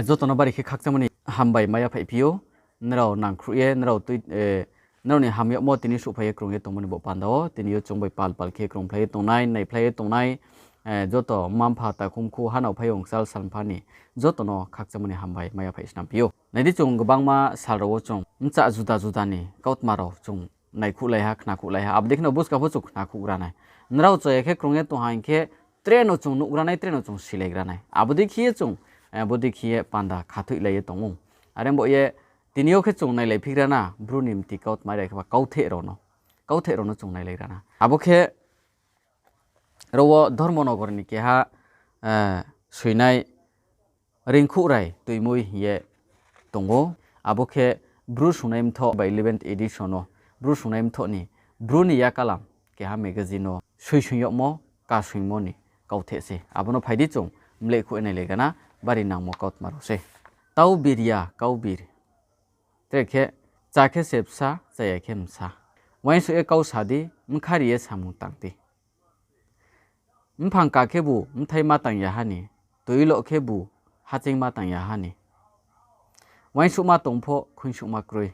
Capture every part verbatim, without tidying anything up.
Joto no bari khe khakchangmo ni hambai mai yaphaihphi ou. Nrao nangkhruh ye, nrao tui, eh, nrao ni hamyagmo tini souhphai ye krung ye tongmo ni bo panda wo, tini yo chung bai pal pal khe krungphlai ye tongnai, naiphlai ye tongnai, eh, joto mma-mpha, takhu mkhu, hanao phaiyong, kchal salpha ni joto no khakchangmo ni hambai mai yaphaih snam phi ou. Nai di, chung gbangma sal rao wo chung bcha juda juda ni kautma rao chung naikhouhlai ha, khnakhouhlai ha. Abo dei khe no buskang pho chung khnakhouhgra nai. Nrao chaya khe krung ye tong ha hing khe, tre no chung nuhgra nai, tre no chung silaigra nai. Abo dei khe ye chung, eh, bo dei khe ye panda khathoihlai ye tong ou. Are bo ye tini yo khe chung nailaiphigra na, Bru ni mti kautma rai khe ba kautheh rao no, kautheh rao no chung nailaigra na. Abo khe ro wo Dharmanagar ni keha, eh, soinai Ringkhouhrai Toimoi hing ye tong ou. Abo khe Bru Songnai Mthoh ba eleventh edition wo, Bru Songnai Mthoh ni Bru ni Yakalam keha magazine wo soisoing yagmo, kasoingmo ni kautheh se. Abo no phai di chung mlehkhouh ye nailaigra na, bari nangmo kautma rao se. Tau bir ya, kau bir. Tre khe, chá khe se bsa, chaya khe bsa. Uaingsouh ye kau sa di, bkha ri ye samung tang di. Mphang ka khebu bthai ma tang ya ha ni, toilo khebu haching ma tang ya ha ni. Uaingsouhma tong pho khuingsouhma kroi.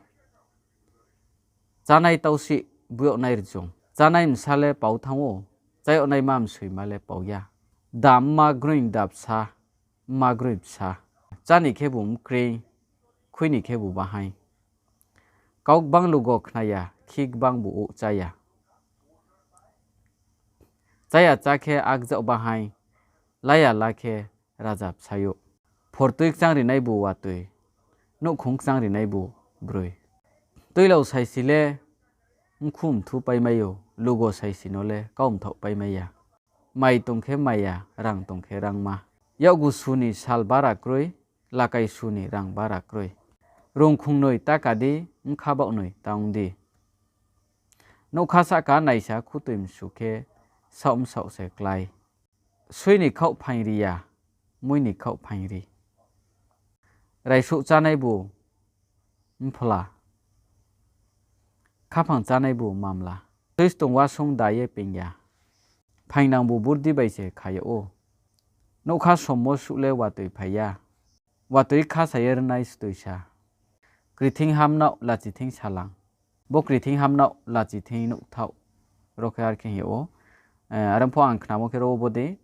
Chánai tausih, buyag nai rjung. Chánai bsa le pau thanng ou, cháyag naima bsoima le pau ya. Da mma groing da bsa, mma groing bsa. Chá ni khebu mkreing, khui ni khebu bahaing. Kau gbang lugo khna ya, khi gbangbu ouh chá ya. Chá ya chá khe akjaoh bahaing, la ya la khe raja bsayouh. Phortui kchang rinaibu watoi, nouhkhong kchang rinaibu broi. Tuilao saisi le mkhu mthu paimai ou, lugo saisi no le kau mthaoh paimai ya. Mai tong khe mai ya, rang tong khe rangma. Yakgu su ni sal bara kroi, lakai su ni rang bara kroi. Rung khungnoi ta ka di, bkha baohnoi ta ong di. Nougkha sahka naisa khutoi msu khe saoh msaoh se klái. Sui ni khaoh phaing ri ya, mui ni khaoh phaing ri. Raisuh chánaibu mphla, khaphang chánaibu mamla. Sui stong wasung da ye peing ya, phaingnangbu burdi bai se kha yag ou. Nougkha sommo suh le watoi phai ya, watoi khasa ye rnai stoisa. Krithing hamnaoh lachithing salang. Bo krithing hamnaoh lachithing nuhthaoh ro khe ar khe hing yag ou. Eh, are pho ang khnamo khe ro wo bodei,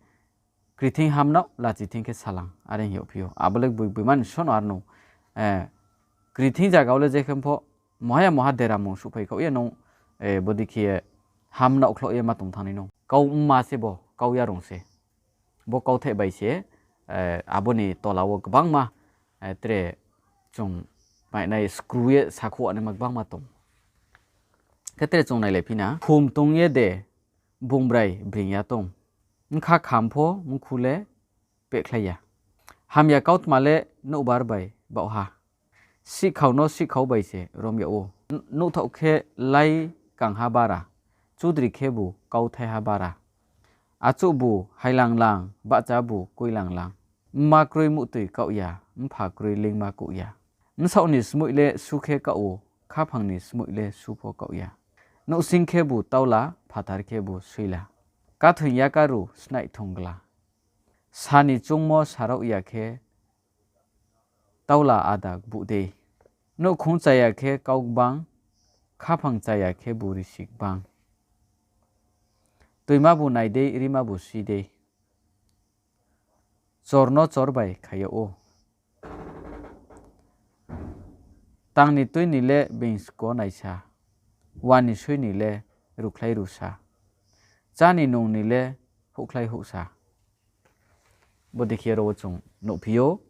krithing hamnaoh lachithing khe salang, are hing yagphi ou. Abo le boi, boima ni sono arno, eh, krithing zaga wo le je khe pho moha ya moha deramung suhphai khaoh ye nung, eh, bodei khe ye hamnaoh khloh ye ma tong thanng nai nung. Kau mma se bo, kau yarung se. Bo kautheh bai se, eh, abo ni tola wo gbangma, eh, tre chung mainai skru ye sakhouh naima gbangma tong. Khe tre chung nailaiphi na. Khum tong ye de bungbrai bring ya tong, bkha kham pho mkhu le pehkhlai ya. Hamya kautma le nouhbar bai baoh ha, sihkhau no sihkhau bai se rom yag ou. Nouhthaoh khe lai kangha bara, chudri khebu kauthaiha bara. Achouhbu hailanglang, bahchabu koilanglang. Mma kroi muhtoi kaoh ya, mpha kroi leingma kouh ya. Bsaoh ni smoih le su khe kaoh ou, khaphang ni smoih le su pho kaoh ya. Nouhsing khebu taula, phathar khebu suila. Kathoing yakaru snaih thong gla. Sa ni choungmo saraoh ya khe taula ada gbuh dei. Nouhkhong chaya khe kau gbang, khaphang chaya khebu risi gbang. Toimabu nai dei, rimabu si dei. Chor no chor bai kha yag ou. Tang ni tui ni le being sko naisa, wa ni sui ni le rukhlai rusa, chá ni nung ni le houhkhlai houhsa. Bodei khe ro wo chung nuhphi ou.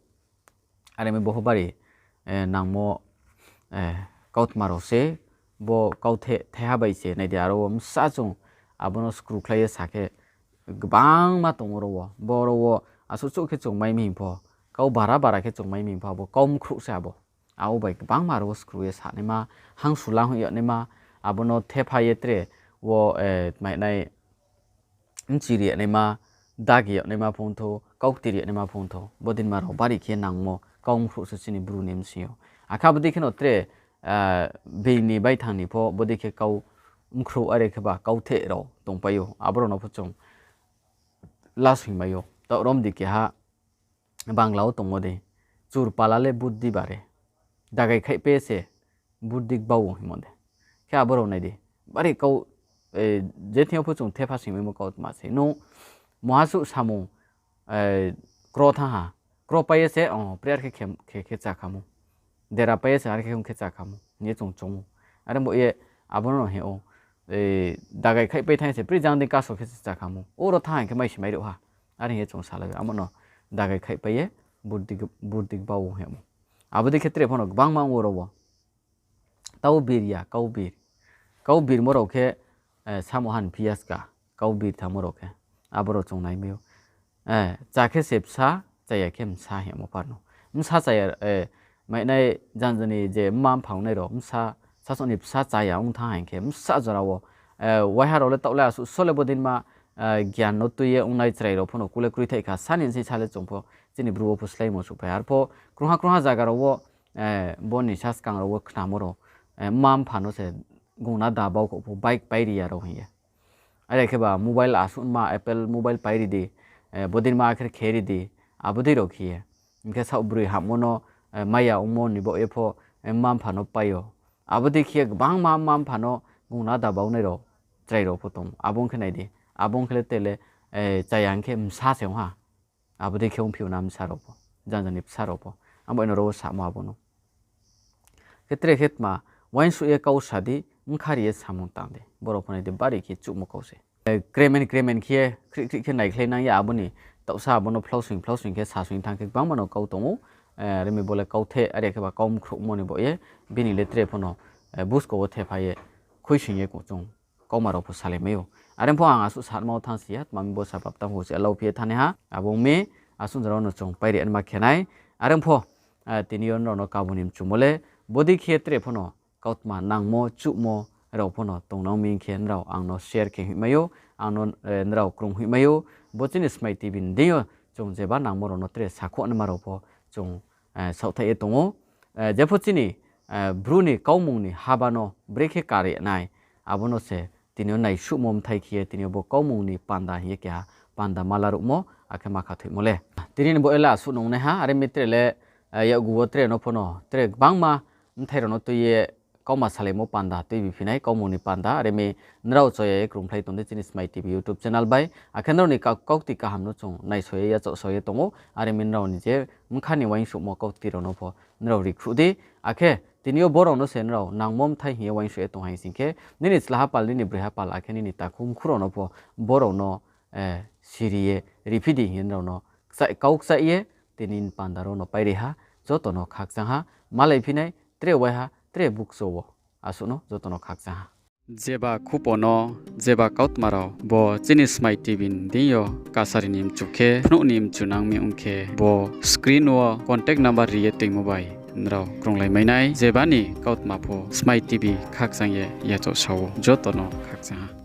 Are mi bo pho bari, eh, nangmo, eh, kautma rao se, bo kautheh thaiha bai se, nai di aro wo bsa chung abo no skru khlai ye sa khe, gbangma tong ro wo. Bo ro wo asuh chouh khe chung mai mi hing pho, kau bara bara khe chung mai mi hing pho, abo kau mkhruh se abo. Abo bai gbangma ro wo skru ye sanaima, hangsulang hoih yagnaima, abo no thepha ye tre wo, eh, mainai bchi ri yagnaima, dagi yagnaima phungthou, kaukti ri yagnaima phungthou, bodei ma rao bari khe nangmo kau mkhruh se chini Bru ni bsing yo. Akhe abo dei khe no tre, ah, being ni baithang ni pho bodei khe kau mkhruh are khe ba kautheh rao tongpai ou, abo rao no pho chung lasoing mai ou. Taoh rom di keha Bangla wo tongmo dei, Chur pala le buddi bare. Dagai khaihpai ye se buddi gbau hingmo de. Khe abo rao nai di. Bari kau, je thing yo pho chung thepha singmaimo kautma se. Nung muha suh samung, kro thanng ha. Kro pai ye se, o, prayer khe khe, khe, khe chá kha mo. Dera pai ye se, are khe ong khe chá kha mo hing ye chung choung ou. Are bo ye, abo no hing ou, dagai khaihpai thanng ye se, pri jang dei kaso khe se chá kha mo. Oro thanng hing khe mai se mai ruh ha. Are hing ye chung salai ou. Abo no dagai khaihpai ye, burdi gbau hingmo. Abo dei khe tre pho no gbangma ong wo ro wo. Tau bir ya, kau bir. Kau birmo rao khe, samo han phiyaska, kau bir thanngmo rao khe. Abo rao chung naimai ou. Chá khe se bsa, chaya khe bsa hingmo par no. Bsa chaya, mainai janjani je mma mpha ongnai rao, bsa, sasaoh ni bsa chaya ong thanng hing khe, bsa jora wo, waiha rao le taoh le asuh so le bodei ma, gian no tui ye ongnai chrai rao pho no kule kroi thaih kha, sa ni bsing sa le chung pho, chini bru wo pho sláimo suhphai. Arpho krungha krungha zaga rao wo, bo ni sa skang rao wo khnamo rao, mma mpha no se gungna da bau khouh pho bike pairi ya rao hing ye. Are khe ba mobile asuh ma Apple mobile pairi di, bodei ma akhe khe ri di, abo dei rao khe ye. Hing khe saoh broi hammo no, maya ongmo ni baoh ye pho, mma mpha no pai ou. Abo dei khe ye gbangma mma mpha no gungna da baunai rao, chrai rao pho tong. Abo ong khe nai di, abo ong khe le te le, chaya hing khe bsa se ong ha. Abo dei khe ongphi ou na bsa rao pho, janjani bsa rao pho. Abo ino ro wo samo abo no. Khe tre khe tma, uaingsouh ye kau sa di, bkha ri ye samung tang di. Bo rao pho nai di bari khe chuhmo kau se. Kremen kremen khe ye, khrih khrih khe naikhlai nang ya abo ni, taohsa abo no phlaosoing phlaosoing khe sasoing thanng khe gbangma no kau tong ou, are mi bo le kautheh, are khe ba kau mkhrouhmo ni baoh ye, bini le tre pho no, buskang wo thepha ye, khuisoing ye chung kauma rao pho salai mai ou. Are pho ang asuh sanma wo thanng si ya, tma mi bo sa baptang ho se lauphi ye thanngnaiha, abo ong mi, asuh jora no chung pairi anma khe nai. Are pho, tini yo nrao no kabo ni mchumo le, bodei khe tre pho no, kautma nangmo, chuhmo rao pho no tongnang mi khe nrao ang no share khe hoihmai ou, ang no, nrao krung hoihmai ou, bo chini Smai TV ni deing yo chung jeba nangmo rao no tre sakhouh naima rao pho chung, saohthaih ye tong ou. Jepho chini, bru ni kaumung ni haba no brekhe kari nai, abo no se tini yo naisuhmo bthai khe ye tini yo bo kaumung ni panda hing ye keha panda ma laruhmo, akhe ma khathoimo le. Tini ni bo ele asuh nungnaiha, are mi tre le, yakgu wo tre no pho no, tre gbangma bthai rao no tui ye kauma salaimo panda tuibi phi nai, kaumung ni panda, are mi nrao choya ye krungphlai tong di chini Smai TV YouTube channel bai, akhe nrao ni kau-, kaukti kaham no chung naisao ye yachaohsao ye tong ou, are mi nrao ni je bkha ni uaingsouhmo kaukti rao no pho nrao rikhruh di, akhe tini yo bo rao no se nrao nangmo bthai hing ye uaingsouh ye tong hai sing khe, nini chlaha pal, nini broiha pal, akhe nini takhu mkhu rao no pho bo rao no, siri ye riphi di hing ye nrao no kchai-, kau kchaih ye, tini ni panda rao no pairi ha, joto no khakchang ha, malaiphi nai, tre waiha, tre bukcho wo, asuh no joto no khakchang ha. Jeba khupo no, jeba kautma rao, bo chini Smai TV ni deing yo kasari ni mchu khe, phnuh ni mchu nang mi ong khe, bo screen wo contact number ri ye toingmo bai nrao krunglai mai nai, jeba ni kautma pho Smai TV khakchang ye yachaohsao ou, joto no khakchang ha.